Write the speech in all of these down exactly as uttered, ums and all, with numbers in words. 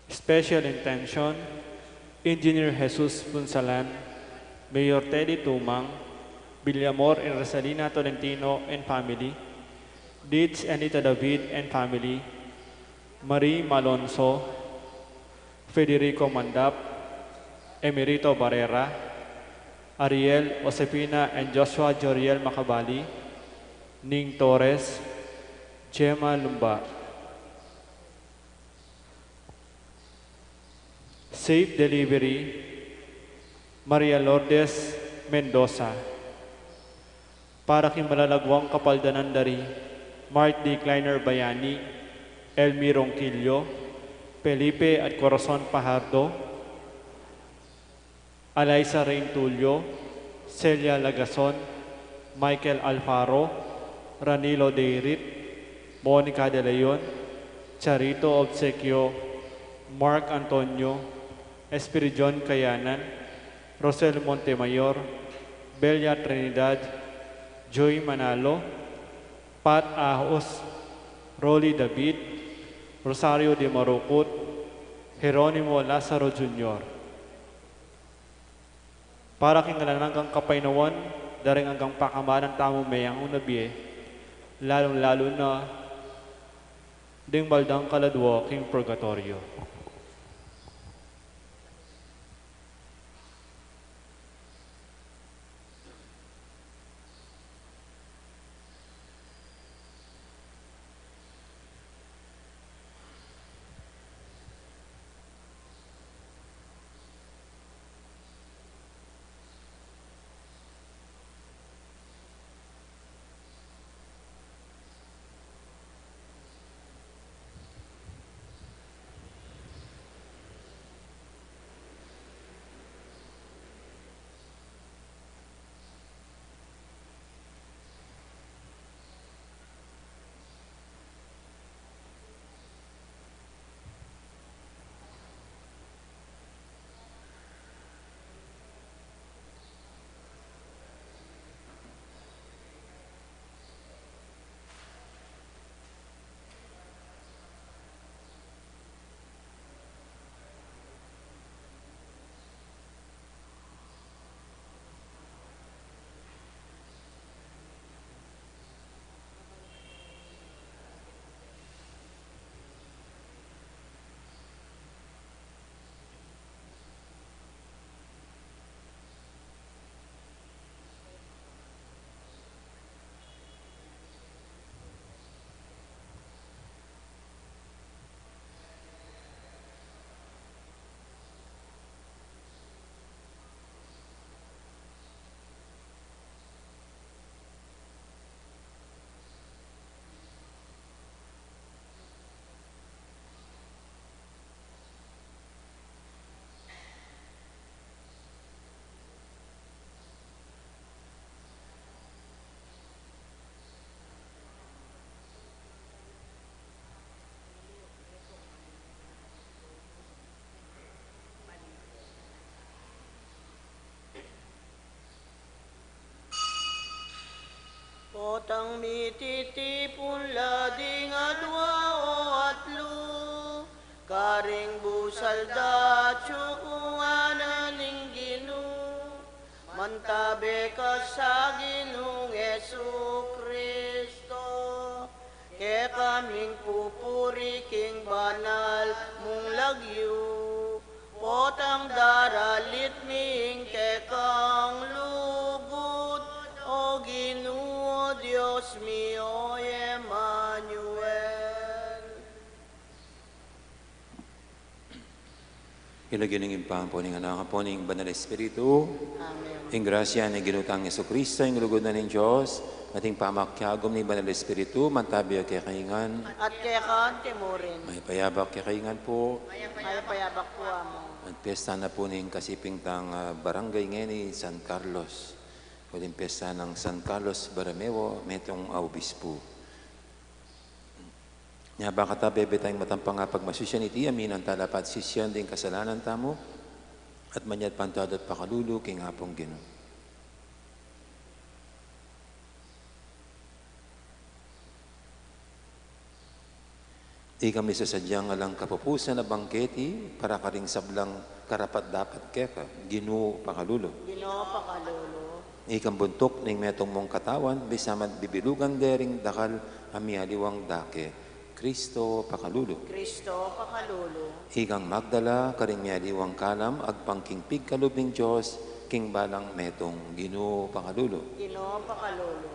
Special intention, Engineer Jesus Punsalan, Mayor Teddy Tumang, Villamor and Rosalina Tolentino and family, Dids and Tita David and family, Marie Malonzo, Federico Mandap, Emerito Barrera, Ariel, Josefina and Joshua Joriel Macabali, Ning Torres, Gemma Lumba. Safe delivery, Maria Lourdes Mendoza. Para king malalaguang kapaldanan da ri Mark D. Kleiner Bayani, Elmi Ronquillo, Felipe at Corazon Fajardo, Alaysa Rain Tulio, Celia Lagason, Michael Alfaro, Ranilo Deirit, Monica De Leon, Charito Obsequio, Mark Antonio, Espiridion Kayanan, Rosel Montemayor, Belia Trinidad, Joy Manalo, Pat Ahos, Rolly David, Rosario de Marucut, Jeronimo Lazaro Junior. Para king alang anggang kapaynawan da ring anggang pakamalan tamu meyang una bie, lalung-lalu na ding maldang kaladua king purgatorio. Potang mititipun la ding adua o atlu, karing busal da atyu kung anan ning Ginu, mantabe ka sa Ginung Jesukristo, kekaming pupuri king banal mung lagyu, potang daralit mi ing kekang lugud, o Ginu, o Dios mi, o Emmanuel. King lagyu ning Ibpa, ampo ning Anak, ampo ning Banal Espiritu. Amen. Ing grasya ning Ginu tang Jesukristo, ing lugud na ning Dios, at ing pamakiagum ning Banal Espiritu, mantabi ya kekayu ngan. At keka anti mu rin. Mayap a yabak kekayu ngan pu. Mayap a yabak pu, Among. At piyesta na pu ning kasiping tang, ah, barangay ngeni, San Carlos. Uling piyesta nang San Carlos Borromeo, metung a obispu. Nya, ba katabe, betamu ing matampang a pagmasusyan iti, aminan tala pa at sisian ding kasalanan tamu, at manyad pantawad at pakalulu king Apung Ginu. Ikang misasadyang alang kapupusan a bangketi para karing sablang karapat-dapat keka, Ginu, pakalulu. Ginu, pakalulu. Ikang buntuk ning metung mung katawan, bisamat bibilugan de ring dakal a mialiwang dake, Kristo, pakalulu. Kristo, pakalulu. Ikang magdala karing mialiwang kalam agpang king pigkalub ning Dios king balang metung, Ginu, pakalulu. Ginu, pakalulu.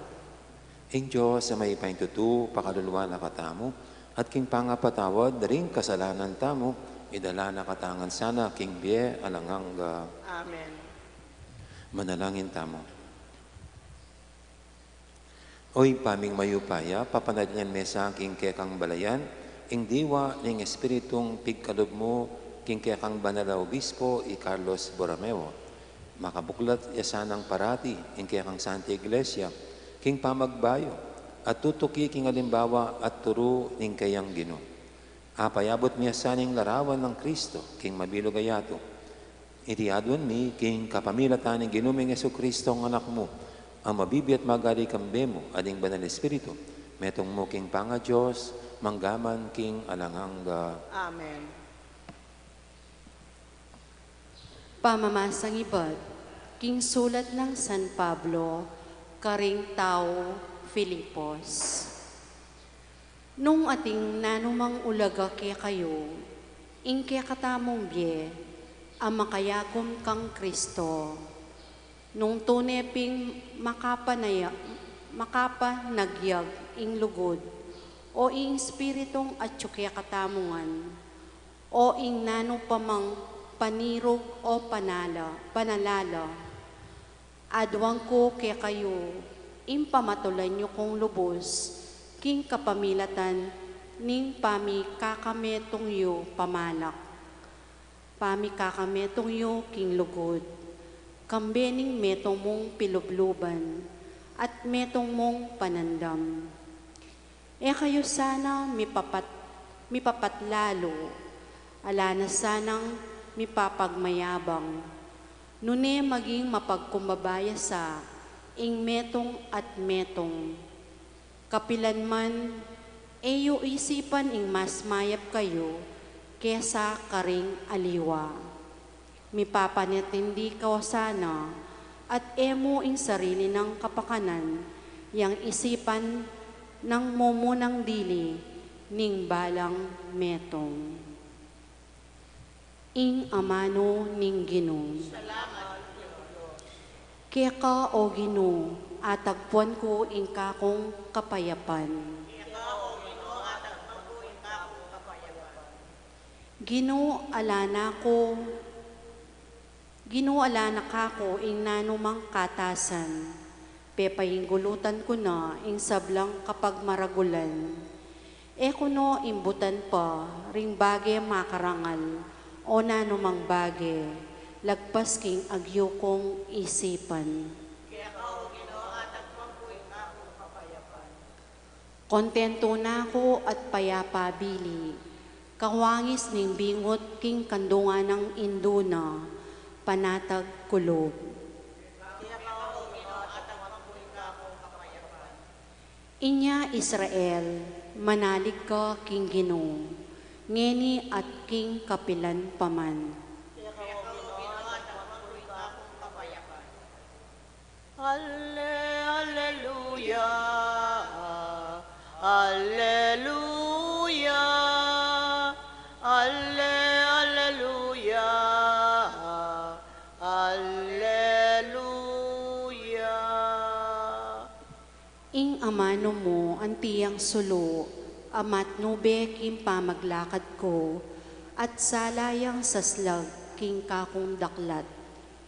Ing Dios a mayupayang tutu pakaluluan na katamu, at king pangapatawad da ring kasalanan tamu, idala na katamu ngan sana king bie alang angga. Amen. Manalangin tamu. O Ibpa ming mayupaya, papanaligan me sa king kekang balayan ing diwa ning Espiritung pigkalub mu king kekang banal a obispo i Carlos Borromeo. Makabuklat ya sanang parati ing kekang Santa Iglesia king pamagbayu at tutuki king alimbawa at turu ning keyang Ginu. Apayabut mi ya sana ing larawan nang Kristo king mabilug a yatu. Iti aduan mi king kapamilatan ning Ginu ming Jesucristo a Anak mu, a mabibie at magari kambe mu at ning Banal Espiritu, metung mu king pangaDios, mangga man king alang angga. Amen. Pamamasang ibat king sulat nang San Pablo karing taga Filipos. Nung ating nanumang ulaga kekayu, ing kekatamung bie a makayagum kang Kristo, nung tune ping makapanaya-, makapanagyag ing lugud, o ing Espiritung atyu kekatamu ngan, o ing nanu pa mang panirug o panala-, panalala. Aduan ku kekayu ing pamatulan yu kung lubus king kapamilatan ning pamikakametung yu pamalak, pamikakametung yu king lugud, kambe ning metung mung pilubluban at metung mung panandam. E kayu sana mipapat-, mipapatlalu, ala na sanang mipapagmayabang, nune maging mapagkumbaba ya sa ing metung at metung. Kapilan man, e yu isipan ing mas mayap kayu kesa karing aliwa. Mipapanintindi kayu sana, at e mu ing sarili nang kapakanan yang isipan nang mumunang dili ning balang metung. Ing amanu ning Ginu. Keka, o Ginu, atagpuan ku ing kakung kapayapan. Ginu, ala na ku, Ginu, ala na kaku ing nanumang katasan, pepainggulutan ku na ing sablang kapagmaragulan. E ku no imbutan pa ring bage makarangal o nanumang bage, lagpas king agyu kung isipan. Kontentu na ku at payapa bili, kawangis ning bingut king kandungan nang indu na, panatag kulub. Inya Israel, manalig ka king Ginu, ngeni at king kapilan pa man. Alle-, alleluya, alleluya, alle-, alleluya, alleluya. Ing amanu mu anti yang sulu, a matnube king pamaglakad ku, at sala yang saslag king kakung daklat.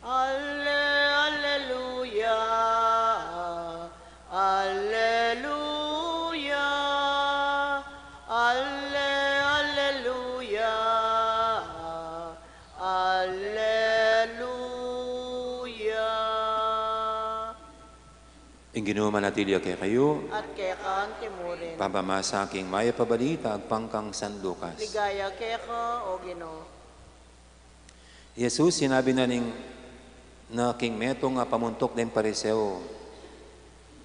Alle-, alleluya, alleluya, alle-, alleluya, alleluya. Ing Ginu manatili ya kekayu. At keka antimurin. Pamamasa king mayap a balita agpang kang San Lucas. Ligaya keka, o Ginu. Jesus, sinabi na ning, na king metung a pamuntuk deng Pariseo,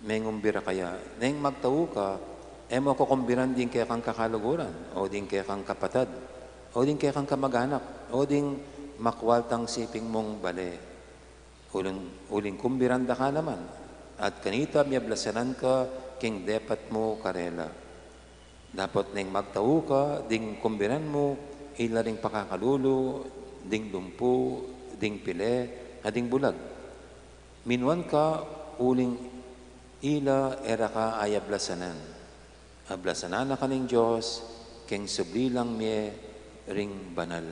mengumbira kaya, neng magtau ka, E mu kukumbiran ding kekang kakaluguran, o ding kekang kapatad, o ding kekang kamag-anak, o ding makwaltang siping mung bale. Uling, uling kumbiran da ka naman, at kanita miyablasanan ka king depat mu karela. Dapot neng magtau ka ding kumbiran mu, ila ring pakakalulu, ding dumpu, ding pile, at ding bulag. Minuan ka uling ila e ra ka ayablasanan. Ablasanan na ka ning Dios, keng subli lang mie ring banal.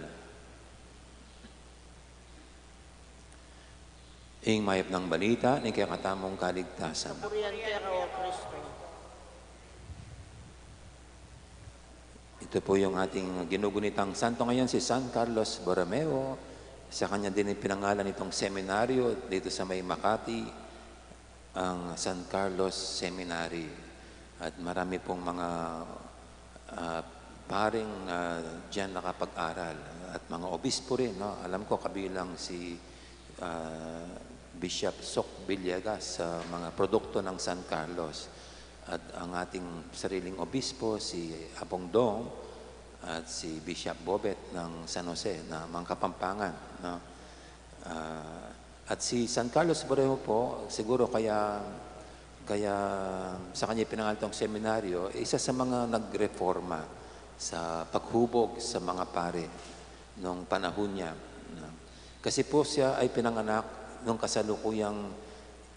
Ing mayap nang balita ning kekatamung kaligtasan. Purian keka, O Kristo. Ito po yung ating ginugunitang santo ngayon, si San Carlos Borromeo. Sa kanya din ipinangalan itong seminaryo dito sa may Makati, ang San Carlos Seminary. At marami pong mga, ah, paring, ah, diyan nakapag-aral at mga obispo rin, no? Alam ko kabilang si, ah, Bishop Sok Villegas sa mga produkto ng San Carlos. At ang ating sariling obispo, si Apong Dong at si Bishop Bobet ng San Jose na mga Kapampangan, no? Ah, at si San Carlos Borromeo po, siguro kaya, kaya sa kanya pinangalan itong seminaryo, isa sa mga nagreforma sa paghubog sa mga pare nung panahon niya, no? Kasi po siya ay pinanganak nung kasalukuyang,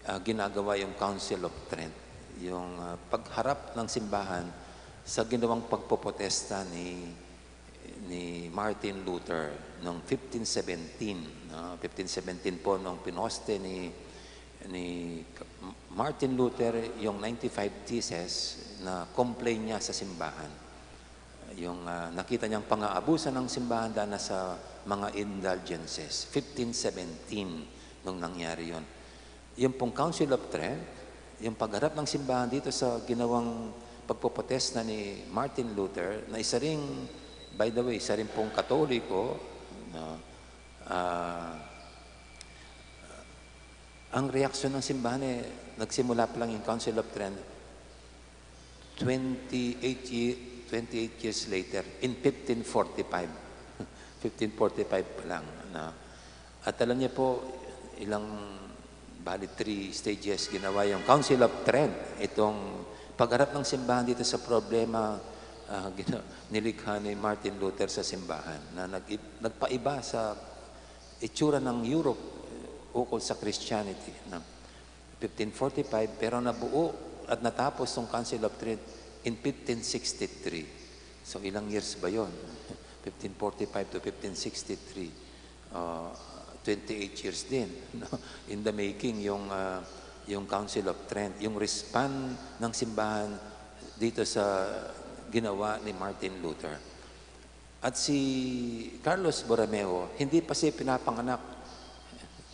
ah, ginagawa yung Council of Trent, yung, ah, pagharap ng simbahan sa ginawang pagpoprotesta ni, ni Martin Luther noong fifteen seventeen, no? Fifteen seventeen po nung pinoste ni, ni Martin Luther yung ninety-five theses na complain niya sa simbahan. Yung, ah, nakita niyang pang-aabusan ng simbahan dahil na sa mga indulgences. Fifteen seventeen nung nangyari yon. Yung pong Council of Trent, yung pagharap ng simbahan dito sa ginawang pagpoprotesta ni Martin Luther, na isa ring, by the way, isa rin pong Katoliko, no? Ah, ang reaksyon ng simbahan, eh, nagsimula pa lang yung Council of Trent, twenty-eight ye-, twenty-eight years later, in fifteen forty-five. Fifteen forty-five pa lang, no? At alam niyo po, ilang, bali, three stages ginawa yung Council of Trent, itong pagharap ng simbahan dito sa problema, ah, gina-, nilikha ni Martin Luther sa simbahan, na nag-, nagpaiba sa itsura ng Europe, eh, ukol sa Christianity, no? Fifteen forty-five, pero nabuo at natapos ang Council of Trent in fifteen sixty-three. So, ilang years ba yon? Fifteen forty-five to fifteen sixty-three. Ah, twenty-eight years din, no? In the making, yung, ah, yung Council of Trent, yung respond ng simbahan dito sa ginawa ni Martin Luther. At si Carlos Borromeo, hindi pa siya pinapanganak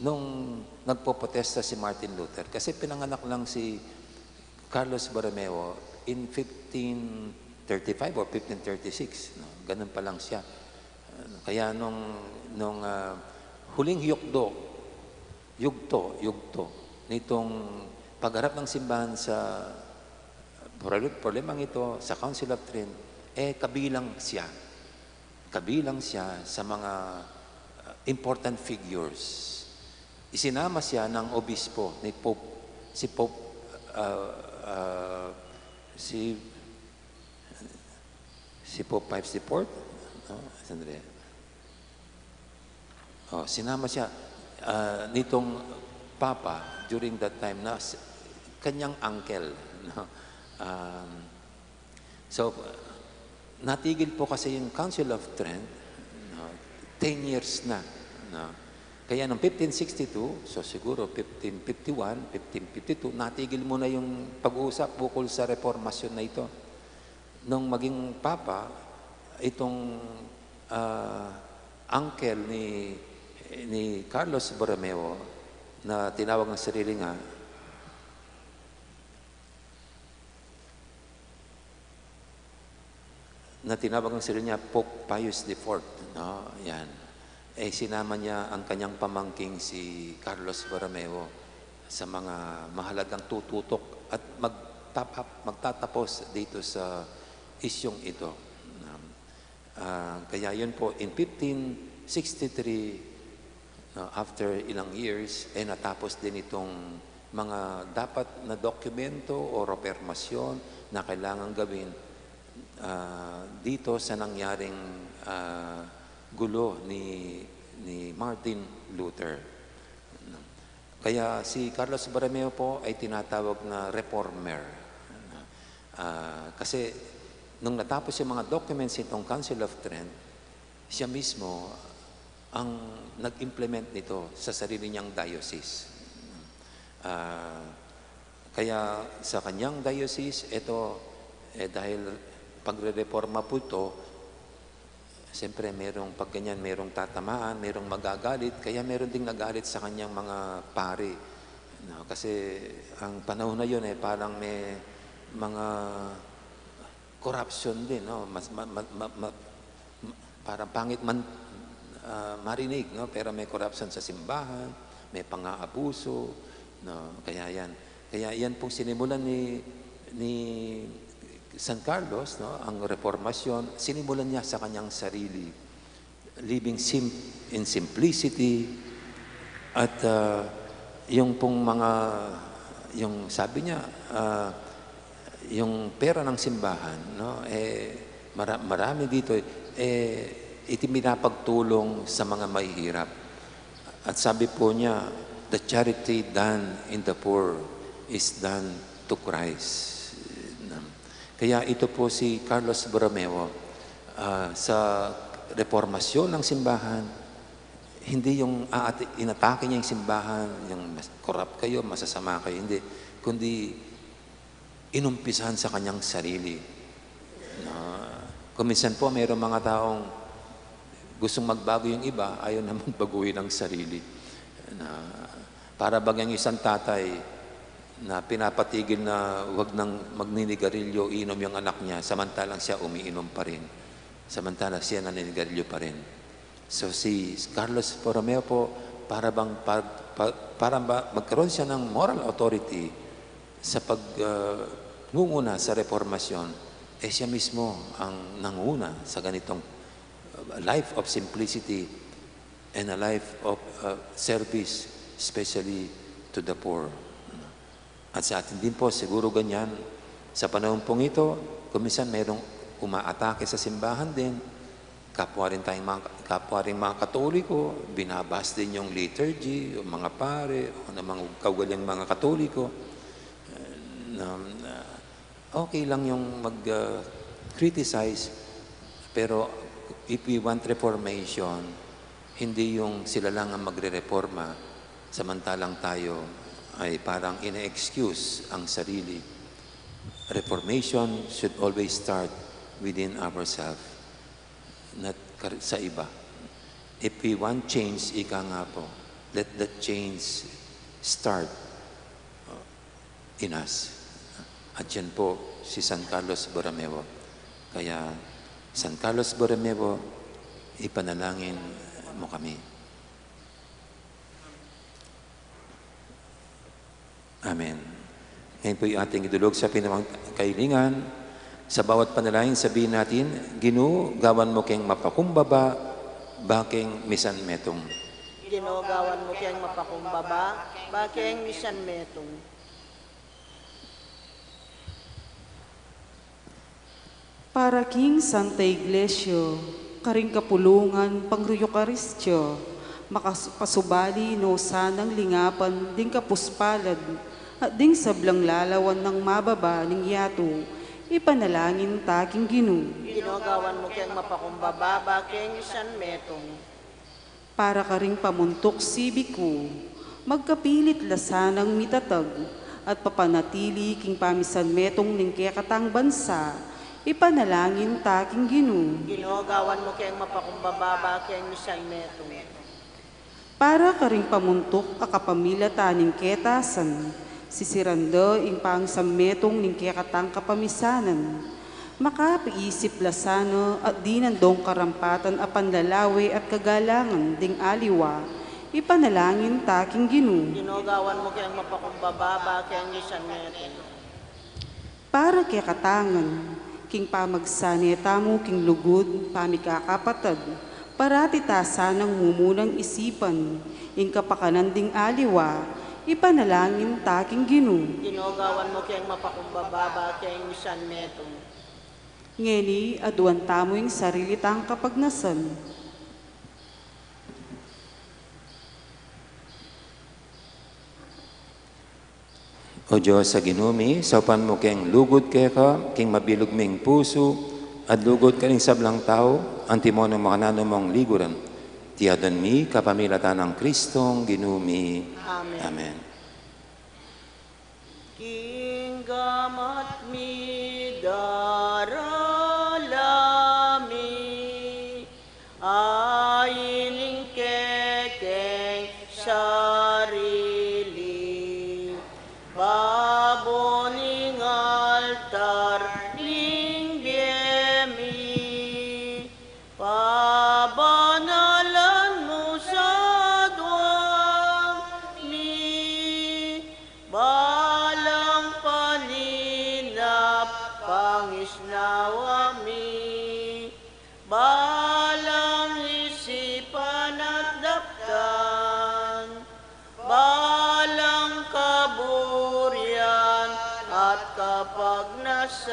nung nagpoprotesta si Martin Luther. Kasi pinanganak lang si Carlos Borromeo in fifteen thirty-five or fifteen thirty-six, no? Ganun pa lang siya. Kaya nung, nung, ah, huling yugto, yugto, yugto nitong pagharap ng simbahan sa Proble-, problemang ito sa Council of Trent, eh, kabilang siya. Kabilang siya sa mga, uh, important figures. Isinama siya ng obispo ni Pope, si Pope, uh, uh, si, si Pope Pius the Fourth, no? Sandali. Oh, sinama siya, ah, nitong Papa during that time na s-, kanyang uncle, no? Um, so, natigil po kasi yung Council of Trent, no? Ten years na, no? Kaya noong fifteen sixty-two, so siguro fifteen fifty-one, fifteen fifty-two, natigil muna yung pag-uusap ukol sa reformasyon na ito. Nung maging papa, itong, ah, uncle ni, ni Carlos Borromeo na tinawag ng sarili nga, na tinawag ng sarili niya Pope Pius the Fourth, no? Yan. Eh, sinama niya ang kanyang pamangking si Carlos Borromeo sa mga mahalagang tututok at mag-, tap-, magtatapos dito sa isyung ito. Um, ah, kaya yun po, in fifteen sixty-three, no, after ilang years, eh, natapos din itong mga dapat na dokumento o reformasyon na kailangan gawin, ah, dito sa nangyaring, ah, gulo ni, ni Martin Luther. Kaya si Carlos Borromeo po ay tinatawag na reformer. Ah, kasi nung natapos yung mga documents nitong Council of Trent, siya mismo ang nag-implement nito sa sarili niyang diocese. Ah, kaya sa kanyang diocese, ito, eh, dahil pagrereforma po ito, siyempre, merong pag ganyan, merong tatamaan, merong magagalit, kaya meron ding nagalit sa kanyang mga pari. No, kasi ang panahon na yun, eh, parang may mga corruption din, no? Mas, ma-, ma-, ma-, ma-, parang pangit man, ah, marinig, no? Pero may corruption sa simbahan, may pang-aabuso, no? Kaya yan. Kaya yan pong sinimulan ni, ni San Carlos, no? Ang reformasyon, sinimulan niya sa kanyang sarili. Living sim-, in simplicity, at, ah, yung pong mga, yung sabi niya, ah, yung pera ng simbahan, no, eh, mara-, marami dito, eh, iti pinapagtulong sa mga mahihirap. At sabi po niya, "The charity done in the poor is done to Christ." Kaya ito po si Carlos Borromeo, ah, sa reformasyon ng simbahan, hindi yung aati-, inatake niya yung simbahan, yung mas-, corrupt kayo, masasama kayo, hindi. Kundi inumpisahan sa kanyang sarili. Na, kung minsan po, mayroong mga taong gustong magbago yung iba, ayaw namang baguhin ang sarili. Na, para bagang isang tatay na pinapatigil na wag nang magninigarilyo, iinom yung anak niya, samantalang siya umiinom pa rin. Samantalang siya naninigarilyo pa rin. So, si Carlos Borromeo po, para bang pag-, pa-, para ba magkaroon siya ng moral authority sa pag, ah, ngunguna sa reformasyon, eh, siya mismo ang nanguna sa ganitong, ah, life of simplicity and a life of, ah, service, especially to the poor. At sa atin din po, siguro ganyan. Sa panahon pong ito, kung minsan mayroong umaatake sa simbahan din, kapwa rin tayong mga, kapwa rin mga Katoliko, binabas din yung liturgy, yung mga pare, o namang kaugaliang mga Katoliko. Eh, na, na, okay lang yung mag, ah, criticize, pero if we want reformation, hindi yung sila lang ang magre-reforma, samantalang tayo ay parang ine-excuse ang sarili. Reformation should always start within ourselves, not kar-, sa iba. If we want change, ika nga po, let the change start, uh, in us. At yan po si San Carlos Borromeo. Kaya, San Carlos Borromeo, ipanalangin mo kami. Amen. Ngayon po'y ating idulog sa pinawang kahilingan. Sa bawat panalangin, sabihin natin, "Ginu, gawan mu keng mapakumbaba, ba keng misan metung." Ginu, gawan mu keng mapakumbaba, ba keng misan metung. Para king Santa Iglesia, karing kapulungan pang Eukaristia, makas-, pasubali no sanang lingapan ding kapuspalad at ding sablang lalawan nang mababa ning yatu, ipanalangin ta king Ginu. Ginu, gawan mu keng mapakumbaba, ba keng misan metung. Para karing pamuntuk sibik ku, magkapilit la sanang mitatag at papanatili king pamisan metung ning kekatang bansa, ipanalangin ta king Ginu. Ginu, gawan mu keng mapakumbaba, ba keng misan metung. Para karing pamuntuk a kapamilatan ning ketasan, sisiran da ing pamisan metung ning kekatang kapamisanan. Makapaisip la sana at dinan dong karampatan a panlalawe at kagalangan ding aliwa, ipanalangin ta king Ginu. Ginu, gawan mu keng mapakumbaba, ba keng misan metung. Para kekatang ngan, king pamagsanang tamu king lugud, pamikakapatad, parati ta sanang mumunang isipan ing kapakanan ding aliwa, ipanalangin ta king Ginu. Ginu, gawan mu keng mapakumbaba king misan metung. Ngeni, aduan tamu ing sarili tang kapagnasan. O Dios a Ginu mi, saupan mu keng lugud keka king mabilug ming pusu, at lugud karing sablang tau, antimo nung makananu mung liguran. Iti adwan mi kapamilatan nang Kristong Ginu mi. Amen. Amen. King gamat mi, darala mi, ain ing kekeng sarili, babo ning altar ning bie mi, pabanalan mu sa aduan mi, balang paninap pangisnawa mi, balang isipan at daptan, balang kaburian at kapagnasan,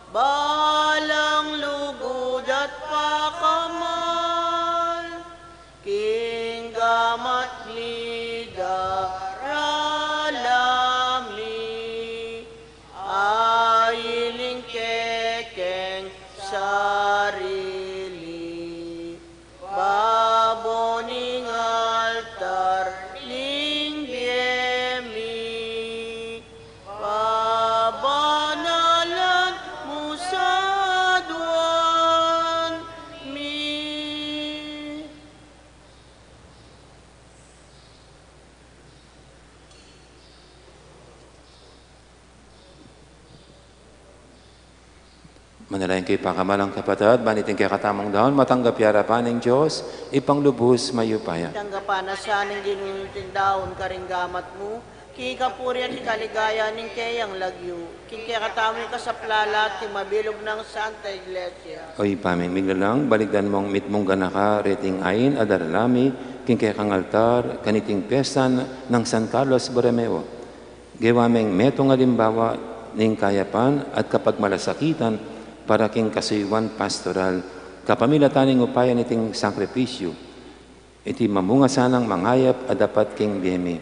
balang lugud at pakamal, king gamat mi, darala mi, ain ing kekeng sarili, babo ning altar ning bie mi, pabanalan mu sa aduan mi. Manalangin kayu pakamalan kung kapatad, ban iting kekatamung daun matanggap ya arapan ning Dios, Ibpang lubus mayupaya. Tanggapan na sa ning Ginu iting daun karing gamat mu, king kapurian at kaligayan ning keyang lagyu, king kekatamung kasaplalan at king mabilug nang Santa Iglesia. O Ibpa mi, miglalang, balikdan mung mitmung ganaka reting ain a darala mi king kekang altar kaniting pesta nang San Carlos Borromeo. Gewa meng metung alimbawa ning kayapan at kapagmalasakitan para king kasuyuan pastoral, kapamilatan ning upaya niting sakripisyu. Iti mamunga sanang mangayap a dapat king bie mi.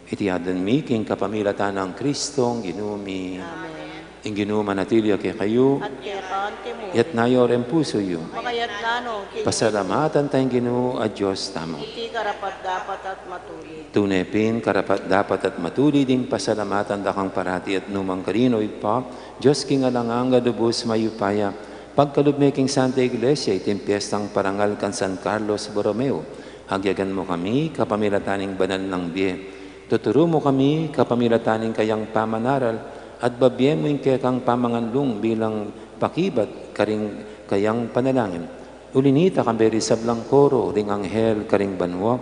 Iti adwan mi king kapamilatan nang Kristong Ginu mi. Amen. Ing Ginu manatili ya kekayu. At keka mu rin. Itas yu reng pusu yu. Makatas no king Ginu. Pasalamatan taya ing Ginu a Dios tamu. Iti karapat-dapat at matulid. Tune pin karapat-dapat at matulid ing pasalamatan da kang parati at nu man karin, O Ibpa, Dios king alang angga, lubus mayupaya, pagkalub me king Santa Iglesia iting piestang parangal kang San Carlos Borromeo. Agyagan mu kami kapamilatan ning banal nang bie. Tuturu mu kami kapamilatan ning kayang pamanaral at babie mu ing kekang pamanganlung bilang pakibat karing kayang panalangin. Uli na nita, kambe ring sablang koro ring anghel karing banua,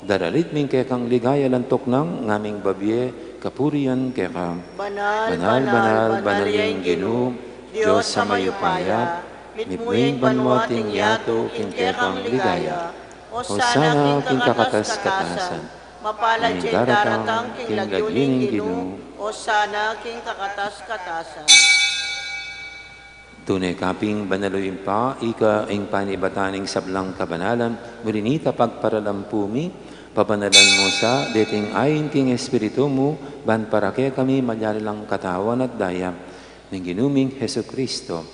daralit mi ing kekang ligaya, lantuk nang ngaming babie kapurian keka. Banal, banal, banal ya ing Ginu, Dios a mayupaya, mitmu ya ing banua at ing yatu king kekang ligaya. Hosana king kakatas-katasan. Mapalad ya ing daratang king lagyu ning Ginu. Hosana king kakatas-katasan. Tune ka pin banal, O Ibpa, ika ing panibatan ning sablang kabanalan, uli na nita pagparalampu mi, pabanalan mu sa deting ain king Espiritu mu, ban para kekami malyari lang katawan at daya ning Ginu ming Jesucristo.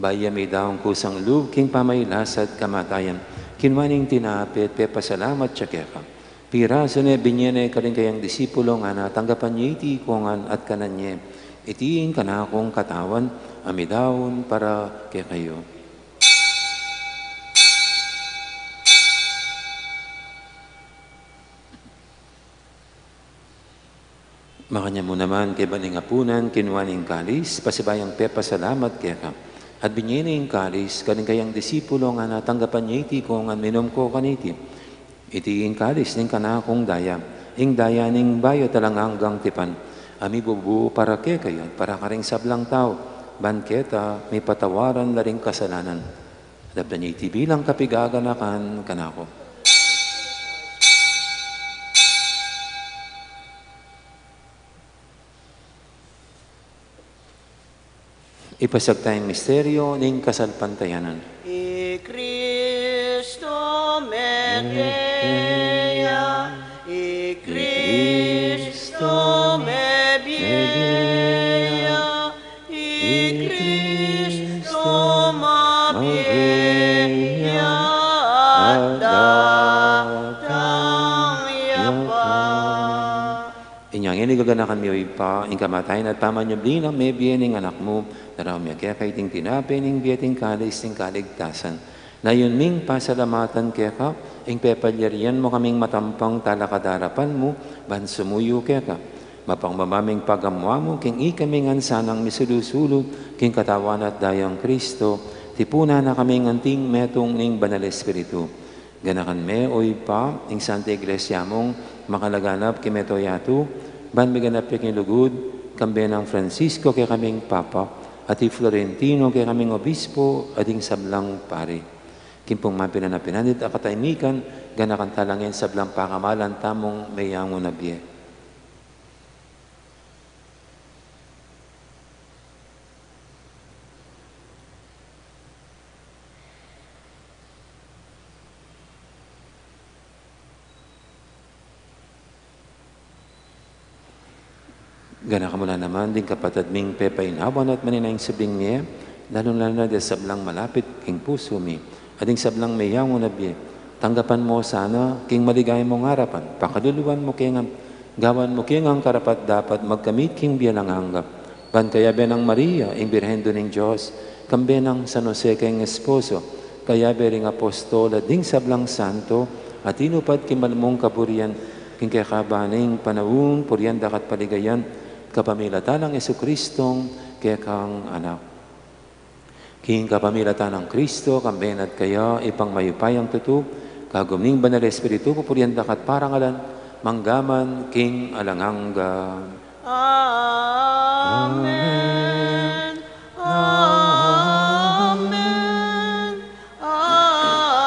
Bayu ya midaun kusang lub king pamagkasakit at kamatayan, kinua ne ing tinape at pepasalamat ya keka. Pirasu ne, binie ne karing kayang disipulo, ngana, tanggapan ye iti ikayu ngan at kanan ye. Iti ing kanakung katawan a midaun para kekayu. Makanyan mu naman kaybat ning apunan, kinua ne ing kalis, pasibayu yang pepasalamat keka. At binie ne ing kalis karing kayang disipulo, ngana, tanggapan ye iti ikayu ngan, minum kayu kaniti. Iti ing kalis ning kanakung daya, ing daya ning bayu at alang anggang tipan, a mibubu para kekayu, para karing sablang tau, ban keta mipatawaran la ring kasalanan. Daptan ye iti bilang kapigaganakan kanaku. Ipasiag taya ing misteryo ning kasalpantayanan. I Kristo mete ya, i Kristo mebie ya, i Kristo mabie ya, at datang ya pa. Inya ngeni gaganakan mi, O Ibpa, ing kamatayan at pamanyubli nang mebie ning Anak mu, daraun mi keka iting tinape ning bie at ing kalis ning kaligtasan. Layun ming pasalamatan keka ing pepalyarian mu kaming matampang talakad king arapan mu, ban sumuyu keka. Mapagmamaming pagamu-amu king ikami ngan sanang misulu-sulu king katawan at dayang Kristo, tipunan na kaming anting metung ning Banal Espiritu. Ganakan me, O Ibpa, ing Santa Iglesia mung makalaganap king mabilug a yatu, ban miganap ya king lugud, kambe nang Francisco kekaming Papa, at i Florentino kekaming Obispo, at ding sablang pari. King pung mapilan a pinanit a katahimikan, ganakan tala ngan ing sablang pakamalan tamung meyangu na bie. Ganakan mu la naman ding kapatad ming pepainawan at manenaya ing subling mie, lalung-lalu na ding sablang malapit king pusu mi, at ding sablang meyangu na bie. Tanggapan mu sana king maligaya mung arapan, pakaluluan mu ke ngan, gawan mu ke ngan karapat-dapat magkamit king bie alang angga. Ban kayabe nang Maria, ing Birhen Indu ning Dios, kambe nang San Jose keng esposo, kayabe ring apostol at ding sablang santo, a tinupad king mal mung kaburian, king kekaban ning panaun, purian daka at paligayan, kapamilatan nang Jesucristong kekang Anak. King kapamilatan nang Kristo, kambe na at kaya, Ibpang mayupayang tutu, kagum ning Banal Espiritu, pupurian daka at parangalan, mangga man king alang angga. Amen. Amen. Amen.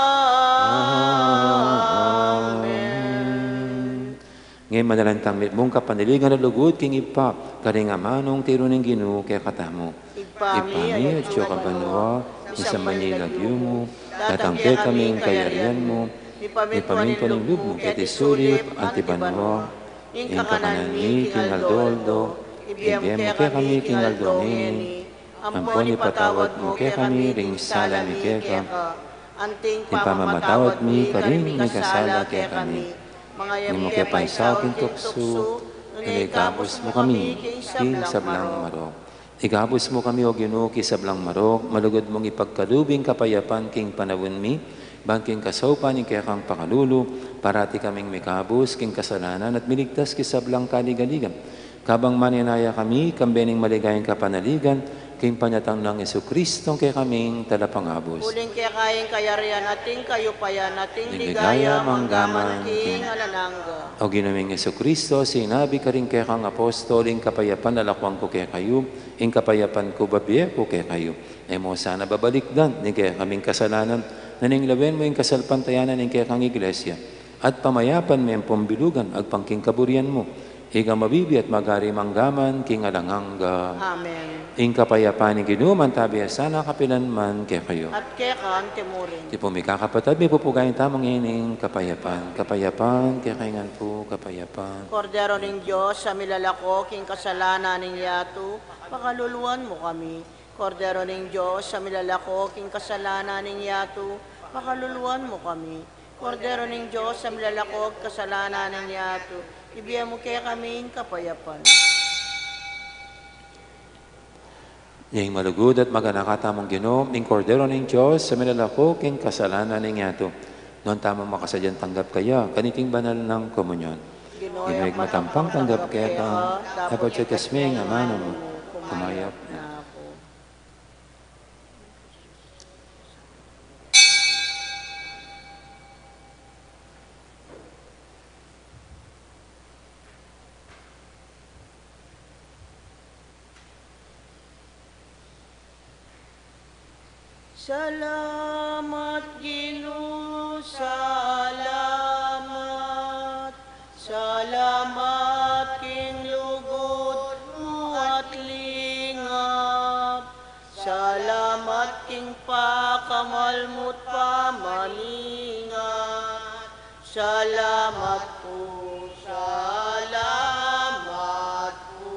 Ngeni manalangin tang mitmung kapanaligan a lugud king Ibpa, karing amanung tiru ning Ginu kekatamu. Ibpa mi, atsu ka banua, misamban ya ing lagyu mu, datang kekami ing kayarian mu, mipamintuan ing lub mu keti sulip anti banua. Ing kakanan mi king aldo-aldo, ibie mu kekami king aldo ngeni, ampon ipatawad mu kekami ring sala mi keka, anti ing pamamatawad mi karing mikasala kekami. Manga e mu ke paisaul king tuksu, nune ikabus mu kami king sablang marok. Ikabus mu kami, O Ginu, king sablang marok, malugud mung ipagkalub ing kapayapan king panaun mi, ban king kasaupan ning kekang pakalulu, parati kaming mikabus king kasalanan at miligtas king sablang kaligaligan. Kabang manenaya kami, kambe ning maligayang kapanaligan, king panyatang nang Jesucristong kekaming Talapangabus. Uling keka ing kayarian at ing kayupayan at ing ligaya mangga man king alang angga. O Ginu ming Jesucristo, sinabi karing kekang apostol, ing kapayapan lakuan ku kekayu, ing kapayapan ku babie ku kekayu. E mu sana babalikdan ing kekaming kasalanan, nune lawen mu ing kasalpantayanan ning kekang Iglesia, at pamayapan me ampon bilugan agpang king kaburian mu. Ika mabibie at magari mangga man king alang angga. Amen. Ing kapayapan ning Ginu manatili ya sana kapilan man kekayu. At keka anti murin. Iti pung mikakapatad, mipupugayan tamu ngening kapayapan. Kapayapan kekayu ngan pu, kapayapan. Kordero ning Dios, a milalako king kasalanan ning yatu, pakaluluan mu kami. Kordero ning Dios, a milalako king kasalanan ning yatu, pakaluluan mu kami. Kordero ning Dios, a milalako king kasalanan ning yatu, ibie mu kekami ing kapayapan. Ing malugud at maganaka tamung Ginu, ing Kordero ning Dios, a milalako king kasalanan ning yatu. Nuan tamung makasadyang tanggap kaya kaniting banal nang komunyon. Ginu, ing matampang tanggap keka, dapot ya king amanu mu, kumayap na. Salamat, Ginu, salamat. Salamat king lugud mu at lingap. Salamat king pakamal mu't pamaningat. Salamat pu, salamat pu.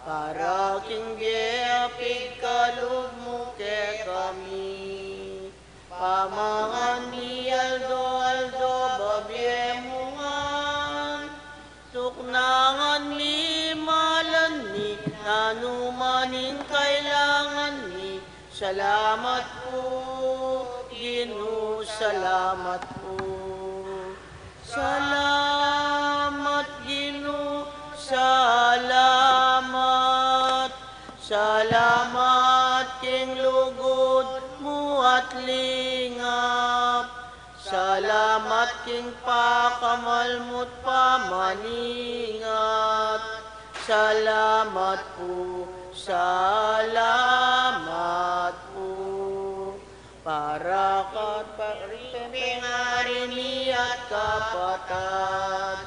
Para king bie a pigkalub mu kekami. Pamangan mi aldo-aldo, babie mu ngan. Tuknangan mi, malan mi, nanu man ing kailangan mi. Salamat pu, Ginu, salamat pu. Salamat, Ginu, salamat. Salamat king lugud mu at lingap. Salamat king pakamal mu't pamaningat. Salamat pu, salamat pu. Para kat pa ring pengari mi at kapatad,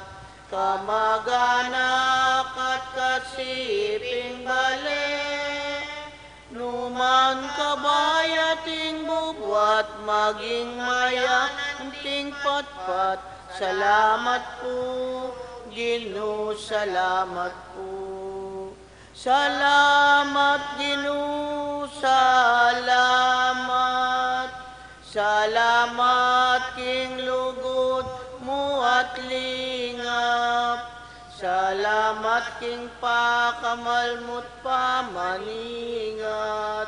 kamag-anak at kasiping bale, nu man kabayat ing bubuat, maging mayan anting patpat. Salamat pu, Ginu, salamat pu. Salamat, Ginu, salamat. Salamat king lugud mu at lingap. Salamat king pakamal mu't pamaningat.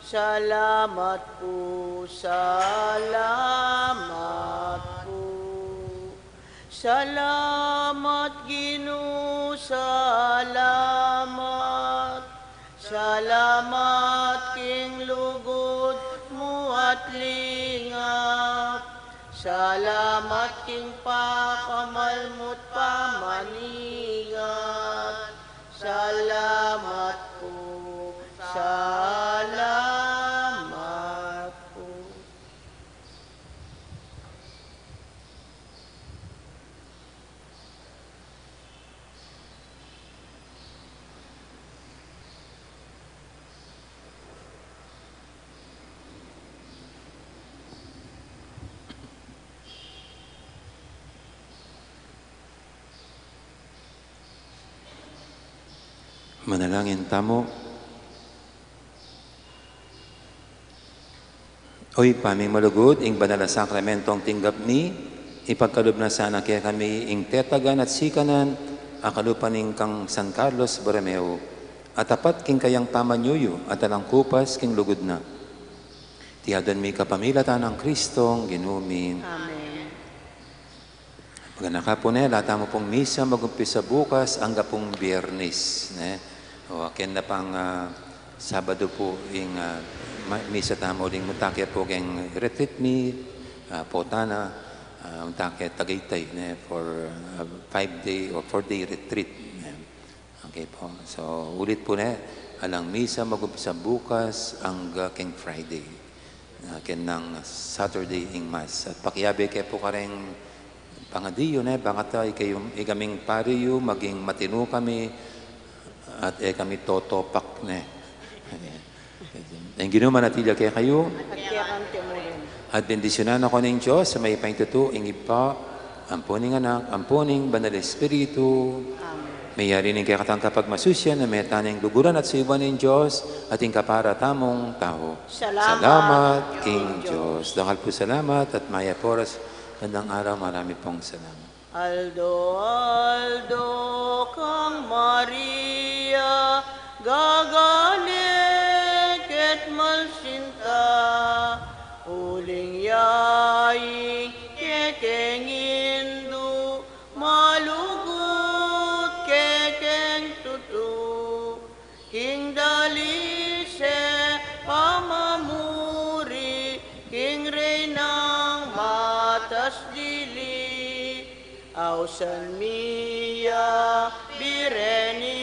Salamat pu, salamat pu. Salamat, Ginu, salamat. Salamat king lugud mu at lingap. Salamat king pakamal mu't pamaningat. Salamat pu, salamat pu. Manalangin tamu. O Ibpa ming malugud, ing banal a sakramentong tinggap mi, ipagkalub na sana kekami ing tetagan at sikanan a kalupa ning kang San Carlos Borromeo, a tapat king kayang pamanyuyu at alang kupas king lugud na. Iti adwan mi kapamilatan nang Kristong Ginu mi. Amen. Maganaka pu, ne, lata mu pung misa magumpisa bukas angga pung Biernis, ne. O, aken na pang, ah, Sabado pu ing, ah, ma-, misa tamu uling munta ke pu keng retreat mi, ah, Potana, ah, munta ke Tagaytay, ne, for, ah, five day or four day retreat, ne. Okay pu. So, ulit pu, ne, alang misa magumpisa bukas angga keng Friday. Ah, keng nang Saturday ing Mass. At pakiabe ke pu kareng pangadi yu, ne, bang ata ikayu, ikaming pari yu, maging matinu kami, at e kami totopak, ne. Ing Ginu manatili ya kekayu. At keka mu rin. At bendisyunan na kayu ning Dios a mayupaya king tutu, ing Ibpa, ampo ning Anak, ampo ning Banal Espiritu. Amen. Meyari ning kekatang kapagmasusian a meta ning luguran at suyuan ning Dios at ing kapara tamung tau. Salamat king Dios. Dakal pu salamat at mayap a oras. Magandang araw, marami pung salamat. Aldo-aldo kang Maria, gagane ket malsinta, uling ya ing kekeng Indu, malugud kekeng tutu. King dalise pamamuri, king Reynang matas dili, ausan mi ya bire ning